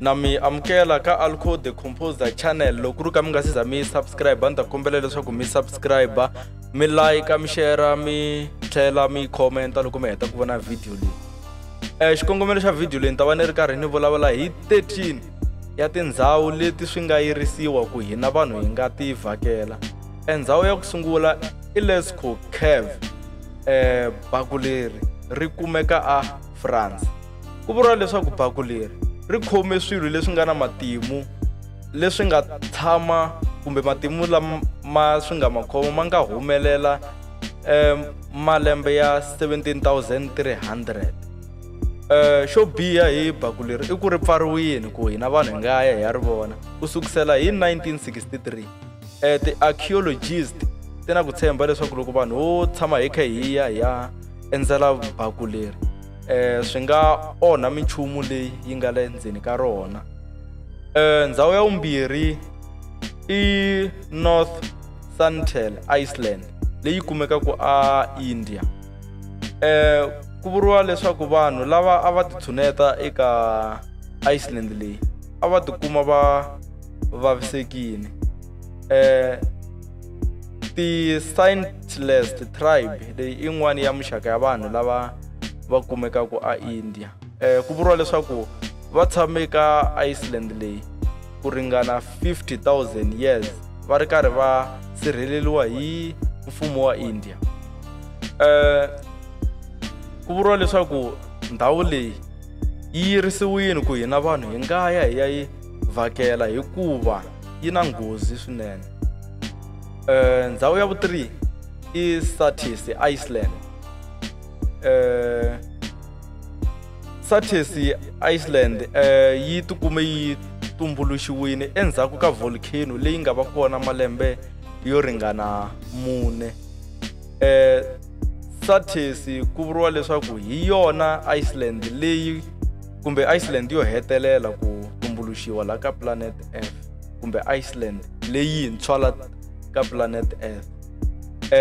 Na mi amukela ka Alco the Composer channel. Loko ku ri ka mi nga si za mi subscribe, ni ta kombela leswaku mi subscribe, mi like, mi share, mi tlhela mi comment loko mi heta ku vona video leyi. Xikongomelo xa video leyi ni ta va ni ri karhi ni vulavula hi 13 ya tindhawu leti swi nga yirisiwa ku hina vanhu hi nga ti vhakela. Ndhawu ya ku sungula i Lascaux Cave. Baku leri ri kumeka a France. Ku vuriwa leswaku baku leri ri khome swilo leswi nga na matimu leswi nga tshama kumbe matimu lama ma swi nga makhoma ma nga humelela malembe ya 17,300. Xo biha hi baku leri i ku ri pfariwile ku hina vanhu hi nga ya hi ya ri vona ku sukusela hi 1963. Ti-archaeologist ti na ku tshemba leswaku loko vanhu vo tshama hi kha hi ya hi ya endzela baku leri swi nga onha minchumu leyi yi nga le ndzeni ka rona. Ndhawu ya vumbirhi i North Santel Iceland leyi kumekaka a India. Ku vuriwa leswaku vanhu lava a va ti tshuneta eka Iceland leyi a va tikuma va vavisekile. Ti-Saintless tribe leyi i yin'wana ya muxaka ya vanhu lava va kumekaka a India. Ku vuriwa leswaku va tshame ka Iceland leyi ku ringana 50,000 years va ri karhi va sirheleriwa hi mfumo wa India. Ku vuriwa leswaku ndhawu leyi yi yirisiwile ku hina vanhu hi nga ya hi ya yi vhakela hikuva yi na nghozi swinene. Ndhawu ya vu-3 i Surtsey Iceland. Surtsey Iceland yi tikume yi tumbuluxiwile endzhaku ka volcano leyi nga va kona malembe yo ringana 4. Surtsey ku vuriwa leswaku hi yona Iceland leyi kumbe Iceland yo hetelela ku tumbuluxiwa la ka planet Earth kumbe Iceland leyintshwa la ka planet Earth.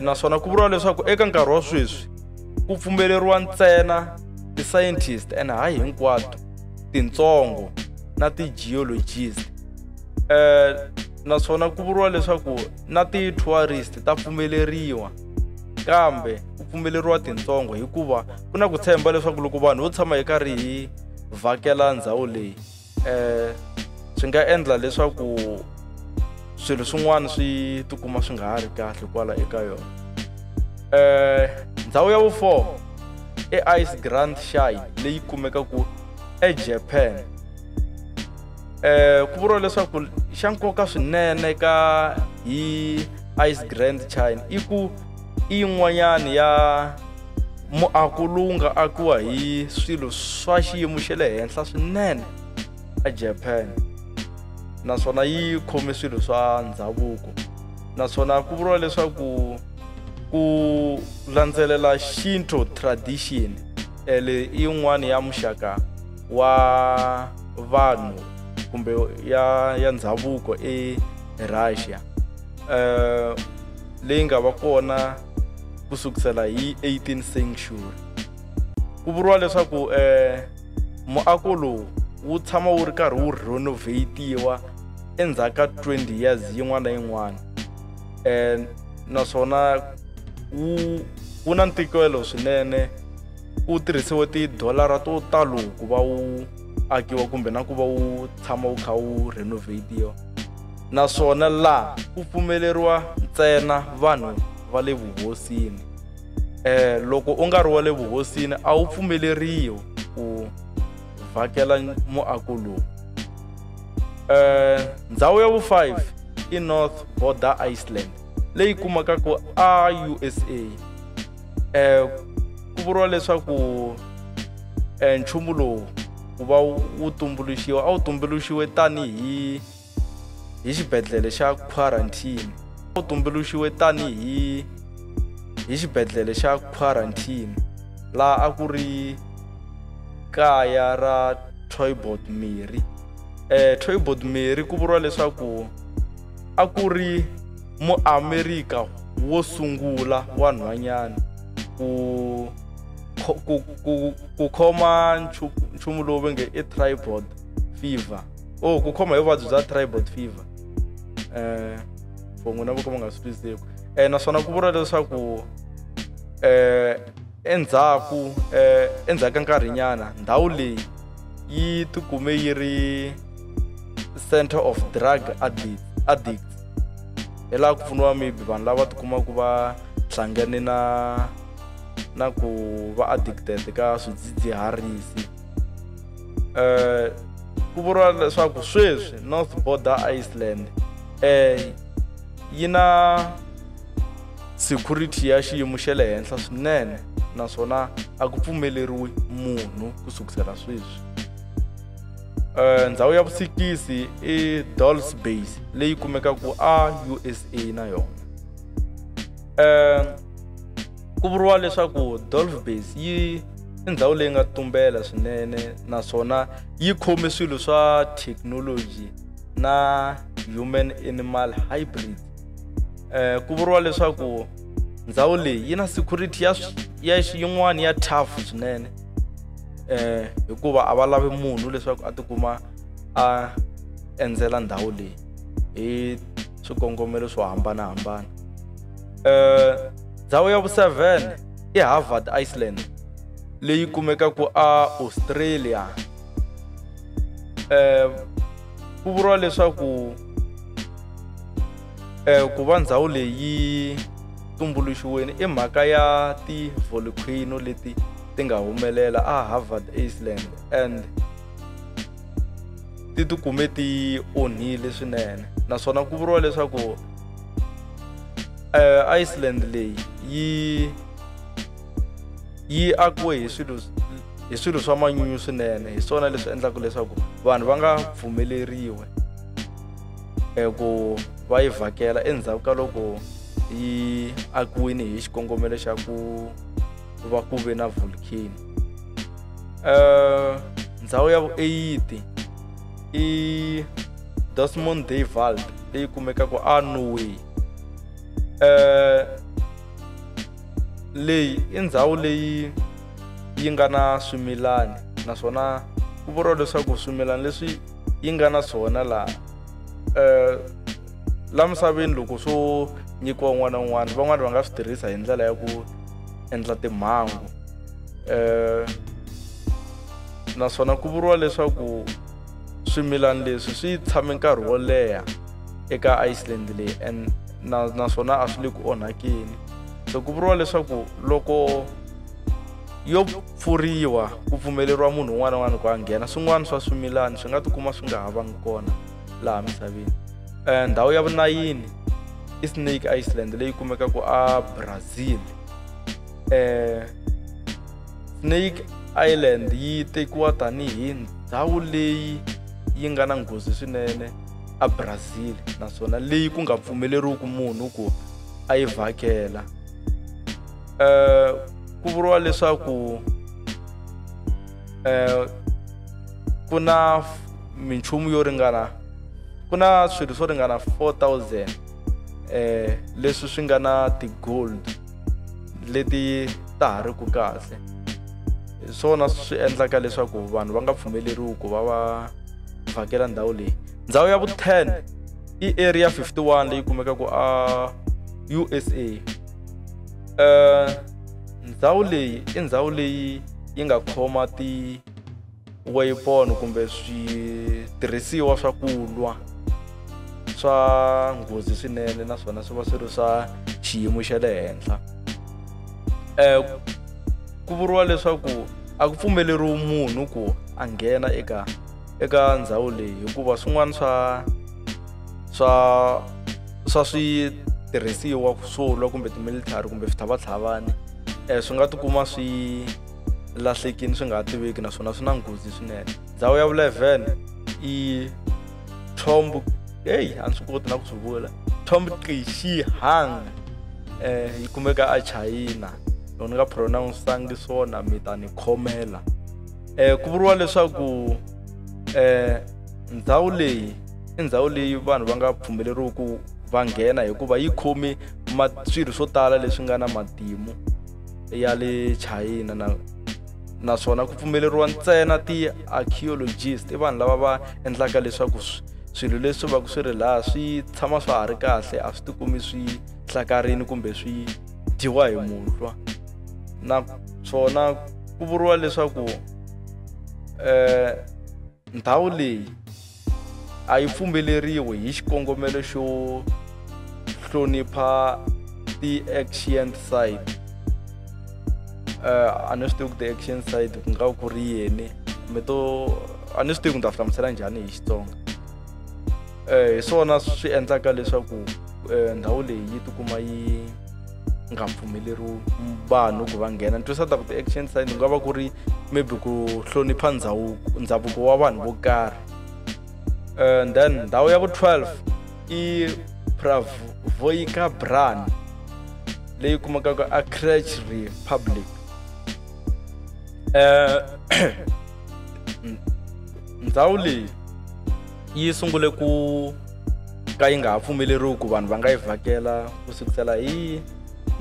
Naswona ku vuriwa leswaku eka nkarhi wa sweswi ku pfumeleriwa ntsena ti-scientist and hayi hinkwato tintsongo na ti-geologist. Naswona ku vuriwa leswaku na ti-tourist ta pfumeleriwa kambe ku pfumeleriwa tintsongo hikuva ku na ku tshemba leswaku loko vanhu vo tshama hi karhi hi vhakela ndhawu leyi swi nga endla leswaku swilo swin'wana swi tikuma swi nga ha ri kahle kwala eka yona. Ndhawu ya vu-4 i Ice Grand Shine leyi kumekaka eJapan. Ku vuriwa leswaku xa nkoka swinene ka hi Ice Grand Shine i ku i yin'wanyani ya muako lowu nga akiwa hi swilo swa xiyimo xa le henhla swinene eJapan, naswona yi khome swilo swa ndhavuko. Naswona ku vuriwa leswaku ku landzelela Shinto tradition leyi i yin'wana ya muxaka wa vanhu kumbe ya ndhavuko eRussia leyi nga va kona ku sukusela hi 18th century. Ku vuriwa leswaku muako lowu wu tshama wu ri karhi wu renovatiwa endzhaku ka 20 years yin'wana na yin'wana. Naswona wu na ntikelo swinene, ku tirhisiwe tidolara to talo ku va wu akiwa kumbe na ku va wu tshama wu kha wu renovatiwa. Naswona laha ku pfumeleriwa ntsena vanhu va le vuhosini. Loko u nga ri wa le vuhosini a wu pfumeleriwi ku vhakela muako lowu. Ndhawu ya vu-5 i North Border Iceland leyi kumekaka a USA. Ku vuriwa leswaku nchumu lowu ku va wu tumbuluxiwa a wu tumbuluxiwe tanihi hi xibedhlele xa quarantine. Wu tumbuluxiwe tanihi hi xibedhlele xa quarantine laha a ku ri kaya ra Toybot Mary. Toybot Mary ku vuriwa leswaku a ku ri muAmerika wo sungula wa nhwanyana ku khoma nchumu lowu va nge i tripod fever. Oh, ku khoma hi vuvabyi bya tribal fever. For n'wina vo ka mi nga swi twisisiku. Naswona ku vuriwa leswaku endzhaku endzhaku ka nkarhinyana ndhawu leyi yi tikume yi ri center of drug addicts. Hi laha ku pfuniwa maybe vanhu lava tikumaka va hlangane na ku va addicted ka swidzidziharisi. Ku vuriwa leswaku sweswi North Border Iceland yi na security ya xiyimo xa le henhla swinene naswona a ku pfumeleriwi munhu ku sukusela sweswi. Ndhawu ya vusikisi i Dolls Base leyi kumekaka a USA na yona. Ku vuriwa leswaku Dolls Base yi i ndhawu leyi nga tumbela swinene naswona yi khome swilo swa thekinoloji na human animal hybrid. Ku vuriwa leswaku ndhawu leyi yi na security ya yin'wana ya tough swinene, hikuva a va lavi munhu leswaku a tikuma a endzela ndhawu leyi hi swikongomelo swo hambanahambana. Ndhawu ya vu-7 i Harvard Island leyi kumekaka a Australia. Ku vuriwa leswaku ku va ndhawu leyi tumbuluxiweni i mhaka ya ti-volcano leti ti nga humelela a Harvard Island and ti tikume ti onhile swinene, naswona ku vuriwa leswaku Iceland leyi yi akiwe hi swilo swa manyunyu swinene. Hi swona leswi endlaka leswaku vanhu va nga pfumeleriwi ku va yi vhakela endzhaku ka loko yi akiwile hi xikongomelo xa ku va ku ve na volcano. Ndhawu ya vu-8 i Desmond Day Vault leyi kumekaka a Norway. Leyi i ndhawu leyi yi nga na swimilani naswona ku vuriwa leswaku swimilani leswi yi nga na swona laha la misaveni loko swo nyikiwa un'wana na un'wana van'wani va nga swi tirhisa hi ndlela ya ku endla timhangu. Naswona ku vuriwa leswaku swimilani leswi swi tshame nkarhi wo leha eka Iceland leyi and naswona a swi le ku onhakeni. So ku vuriwa leswaku loko yo pfuriwa ku pfumeleriwa munhu un'wana na un'wana ku a nghena, swin'wana swa swimilani swi nga tikuma swi nga ha vangi kona laha misaveni. Ndhawu ya vu-9 i Snake Island leyi kumekaka a Brazil. Snake Island yi tekiwa tanihi ndhawu leyi yi nga na nghozi swinene a Brazil naswona leyi ku nga pfumeleriwiki munhu ku a yi vhakela. Ku vuriwa leswaku ku na minchumu yo ringana ku na swilo swo ringana 4000 leswi swi nga na ti-gold leti ta ha ri ku kahle. Hi swona swi endlaka leswaku vanhu va nga pfumeleriwi ku va va vhakela ndhawu leyi. Ndhawu ya vu-10 i Area 51 leyi kumekaka a USA. Ndhawu leyi i ndhawu leyi yi nga khoma ti-weapon kumbe switirhisiwa swa ku lwa swa nghozi swinene naswona swi va swi ri swa xiyimo xa le henhla. Ku vuriwa leswaku a ku pfumeleriwi munhu ku a nghena eka ndhawu leyi hikuva swin'wana swa switirhisiwa swo lwa kumbe ti-military kumbe switlhavatlhavani swi nga tikuma swi lahlekini swi nga ha tiveki naswona swi na nghozi swinene. Ndhawu ya vu-11 i Tomb, a ni swi koti na ku swi vula, Tomb Qixihang, yi kumeka a China. Loko ni nga pronounce-angi swona mi ta ni khomela. Ku vuriwa leswaku ndhawu leyi i ndhawu leyi vanhu va nga pfumeleriwi ku va nghena hikuva yi khome swilo swo tala leswi nga na matimu ya le China na Naswona ku pfumeleriwa ntsena ti-archaeologist, i vanhu lava va endlaka leswaku swilo leswi va ku swi ri laha swi tshama swa ha ri kahle, a swi tikumi swi hlakarini kumbe swi dyiwa hi muhlwa. Naswona ku vuriwa leswaku ndhawu leyi a yi pfumeleriwi hi xikongomelo xo hlonipha ti-ancient site. A ni swi tivi ku ti-ancient site ku nga ku ri yini, mi to a ni swi tivi ku ni ta hlamusela njhani hi Xitsonga. Hi swona swi endlaka leswaku ndhawu leyi yi tikuma yi nga pfumeleriwi vanhu ku va nghena. Ni twisisa ku ti-ancient site ku nga va ku ri maybe ku hlonipha ndhavuko ndhavuko wa vanhu vo karhi. And then ndhawu ya vu 12 i Pravoika Bran leyi kumekaka a Czech Republic. Ndhawu leyi yi sungule ku ka yi nga ha pfumeleriwi ku vanhu va nga yi vhakela ku sukisela hi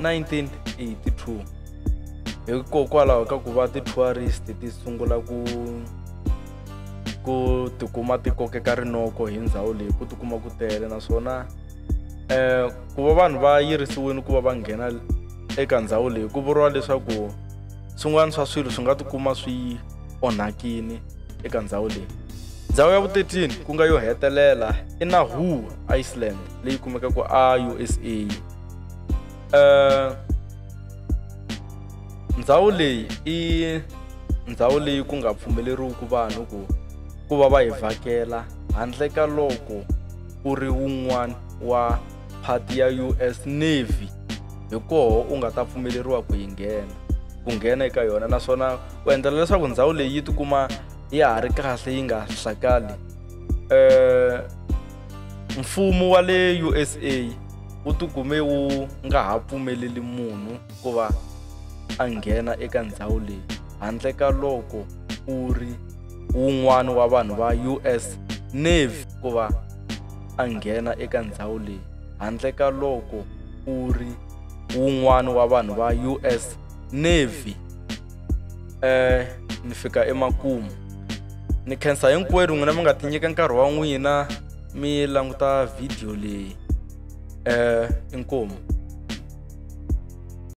1982, hikokwalaho ka ku va ti-tourist ti sungula ku tikuma ti kokeka rinoko hi ndhawu leyi, ku tikuma ku tele. Naswona ku va vanhu va yirisiwile ku va va nghena eka ndhawu leyi, ku vuriwa leswaku swin'wana swa swilo swi nga tikuma swi onhakile eka ndhawu leyi. Ndhawu ya vu 13 ku nga yo hetelela i Nahu Iceland leyi kumekaka a USA. Ndhawu leyi i ndhawu leyi ku nga pfumeleriwi vanhu ku va va yi vhakela handle ka loko ku ri wun'wana wa part ya US Navy, hi koho u nga ta pfumeleriwa ku yi nghena ku nghena eka yona. Naswona ku endlela leswaku ndhawu leyi yi tikuma ya ha ri kahle yi nga hlakali, mfumo wa le USA wu tikume wu nga ha pfumeleli munhu ku va a nghena eka ndhawu leyi handle ka loko u ri wun'wana wa vanhu va US Navy ku va a nghena eka ndhawu leyi handle ka loko u ri wun'wana wa vanhu va US Navy. Ni fika emakumu, ni khensa hinkwerhu n'wina mi nga ti nyika nkarhi wa n'wina mi languta video leyi. Inkomu.